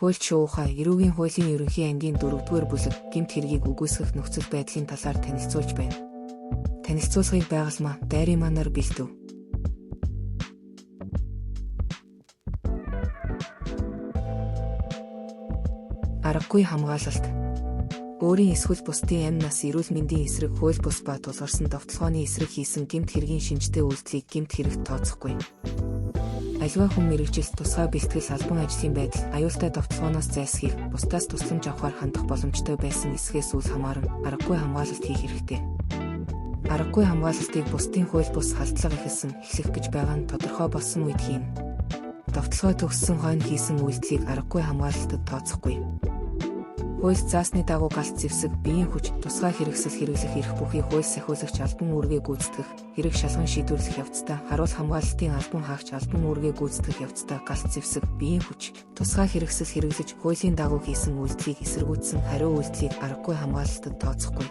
Хуульч шуухай эрүүгийн хуулийн ерөнхий ангийн 4-р бүлэг гэмт хэргийг үгүйсгэх нөхцөл байдлын талаар танилцуулж байна. Танилцуулгыг байгалмаа дайриманаар бэлдэв. Аргагүй хамгаалалт. Өөрийн эсвэл бусдын амь нас эрүүл мэндийн эсрэг хууль бус ба тулгарсан довтолгооны эсрэг хийсэн гэмт хэргийн шинжтэй үйлдэлийг гэмт хэрэгт тооцохгүй. Аливаа хүн мэргэжилт тусгай бэлтгэл албан ажлын байдал аюултай довтолгооноос зайлсхийх, бусдаас тусламж авахар хандах боломжтой байсан эсхээс үл хамааран аргагүй хамгаалалт хийх хэрэгтэй. Аргагүй хамгаалалтыг бусдын хууль бус халдлага эхэлсэн, эхлэх гэж байгаа нь тодорхой болсон үед хийнэ. Довтолгоо төгссөн хойно хийсэн үйлдэлийг аргагүй хамгаалалтад тооцохгүй. Хууль заасны дагуу галт зэвсэг, биеийн хүч, тусгай хэрэгсэл хэрэглэх эрх бүхий хууль сахиулагч албан үүргээ гүйцэтгэх, хэрэг шалган шийдвэрлэх явцдаа харуул хамгаалалтын албан хаагч албан үүргээ гүйцэтгэх явцдаа галт зэвсэг, биеийн хүч, тусгай хэрэгсэл хэрэглэж хуулийн дагуу хийсэн үйлдэлийг эсэргүүцсэн хариу үйлдэлийг аргагүй хамгаалалтад тооцохгүй.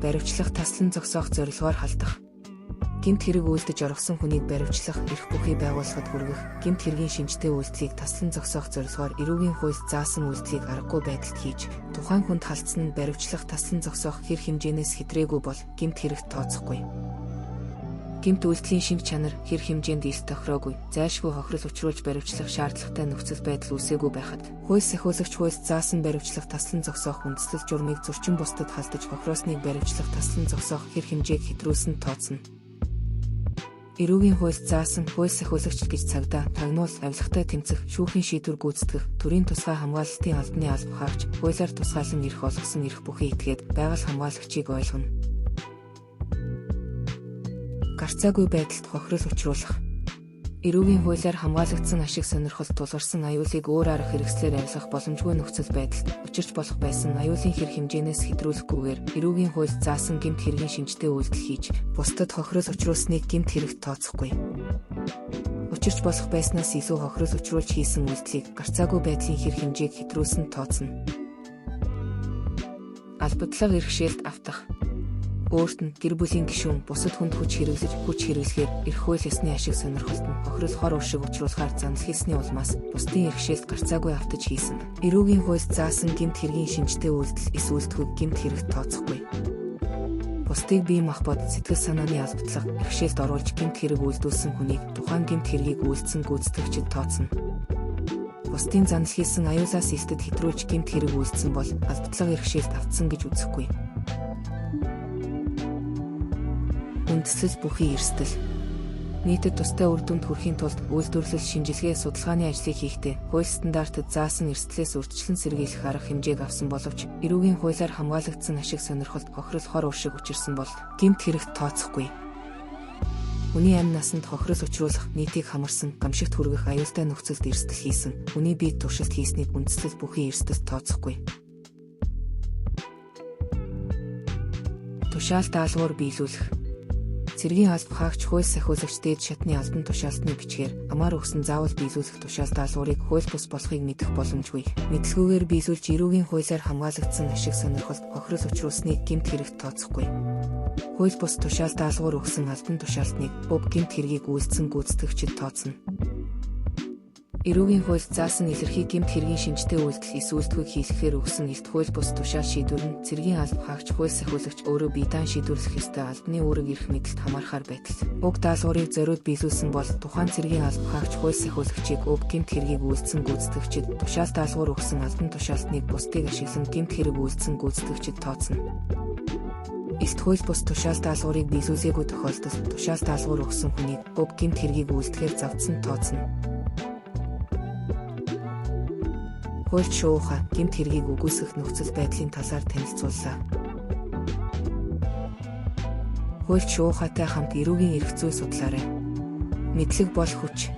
Баривчлах, таслан зогсоох зорилгоор халдах. Гэмт хэрэг үйлдэж орхисон хүнийг баривчлах, эрх бүхий байгууллагад хүргэх, гэмт хэргийн шинжтэй үйлдэлийг таслан зогсоох зорилгоор эрүүгийн хуульд заасан үйлдэлийг аргагүй байдалд хийж, тухайн хүнд халдсан нь баривчлах, таслан зогсоох хэр хэмжээнээс хэтрээгүй бол гэмт хэрэгт тооцохгүй. Гэмт үйлдэлийн шинж чанар хэр хэмжээнд ил тохироогүй, зайлшгүй хохирол учруулж баривчлах шаардлагатай нөхцөл байдал үүсээгүй байхад, хууль сахиулагч хуульд заасан баривчлах, таслан зогсоох үндэслэл журмыг зөрчин бусдад халдаж хохироосныг баривчлах, таслан зогсоох хэр хэмжээг хэтрүүлсэн тооцно. Эрүүгийн хуульд заасан хууль сахиулагч гэж цагдаа, тагнуул, авилгатай тэмцэх, шүүхийн шийдвэр гүйцэтгэх, төрийн тусгай хамгаалалтын албаны алба хаагч, хуулиар тусгаалan эрх олгосон эрх бүхий этгээд байгаль хамгаалагчийг ойлгоно. Гарцаагүй байдалд хохирол учруулах. Эрүүгийн хуулиар хамгаалагдсан ашиг сонирхол тулгарсан аюулыг өөр арга хэрэгслээр арилгах боломжгүй нөхцөл байдалд учирч болох байсан аюулын хэр хэмжээнээс хэтрүүлэхгүйгээр эрүүгийн хуульд заасан гэмт хэргийн шинжтэй үйлдэл хийж, бусдад хохирол учруулсныг гэмт хэрэгт тооцохгүй. Учирч болох байснаас илүү хохирол учруулж хийсэн үйлдэлийг гарцаагүй байдлын хэр хэмжээг хэтрүүлсэн тооцно. Албадлага эрхшээлд автах. Өөрт нь гэр бүлийн гишүүн бусад хүнд хүч хэрэглэж хүч хэрэглэхээр эрх хууль ёсны ашиг сонирхолд нь хохирол хор уршиг учруулахаар занал хийсний улмаас бусдын эрхшээлд гарцаагүй автаж хийсэн. Эрүүгийн хуульд заасан гэмт хэргийн шинжтэй үйлдэл эс үйлдэлгүй гэмт хэрэгт тооцохгүй. Бусдыг бие махбод сэтгэл санааны албадлага эрхшээлд оруулж гэмт хэрэг үйлдүүлсэн хүнийг тухайн гэмт хэргийг үйлдсэн гүйцэтгэгчид тооцно. Бусдын занал хийсэн аюулаас илтэд хэтрүүлж гэмт хэрэг үйлдсэн бол албадлага эрхшээлд автсан гэж үзэхгүй. Үндэслэл бүхий эрсдэл. Нийтэд тустай үр дүнд хүрэхийн тулд үйлдвэрлэл, шинжилгээ, судалгааны ажлыг хийхдээ хууль стандартад заасан эрсдлээс урьдчилан сэргийлэх арга хэмжээг авсан боловч эрүүгийн хуулиар хамгаалагдсан ашиг сонирхолд хохирол хор уршиг учирсан бол гэмт хэрэгт тооцохгүй. Хүний амь насанд хохирол учруулах, нийтийг хамарсан, гамшигт хүргэх аюултай нөхцөлд эрсдэл хийсэн, хүний биед туршилт хийснийг үндэслэл бүхий эрсдэлд тооцохгүй. Тушаал даалгавар биелүүлэх. Цэргийн алба хаагч хууль сахиулагч дээд шатны албан тушаалтны бичгээр амаар өгсөн заавал биелүүлэх тушаал даалгаврыг хууль бус болохыг мэдэх боломжгүй. Мэдлгүйгээр биелүүлж эрүүгийн хуулиар хамгаалагдсан ашиг сонирхолд хохирол учруулсныг гэмт хэрэгт тооцохгүй. Хууль бус тушаал даалгавар өгсөн албан тушаалтныг уг гэмт хэргийг үйлдсэн гүйцэтгэгчид тооцно. Эрүүгийн хуульд заасан илэрхий гэмт хэргийн шинжтэй үйлдэл эс үйлдэлгүй хийлгэхээр өгсөн илт хууль бус тушаал шийдвэр нь цэргийн алба хаагч хууль сахиулагч өөрөө бие даан шийдвэрлэх ёстой албаны үүрэг эрх мэдэлд хамаарахаар байтал уг даалгаврыг зориуд биелүүлсэн бол тухайн цэргийн алба хаагч хууль сахиулагчийг уг гэмт хэргийг үйлдсэн гүйцэтгэгчид тушаал даалгавар өгсөн албан тушаалтныг бусдыг ашиглан гэмт хэрэг үйлдсэн гүйцэтгэгчид тооцно. Илт хууль бус тушаал даалгаврыг биелүүлээгүй тохиолдолд тушаал даалгавар өгсөн хүнийг уг гэмт хэргийг үйлдэхээр завдсан тооцно. Хуульч шуухай гэмт хэргийг үгүйсгэх нөхцөл байдлын талаар танилцууллаа. Хуульч шуухайтай хамт эрүүгийн эрх зүй судлаарай. Мэдлэг бол хүч.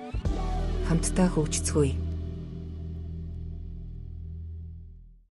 Хамтдаа хөгжицгөөе.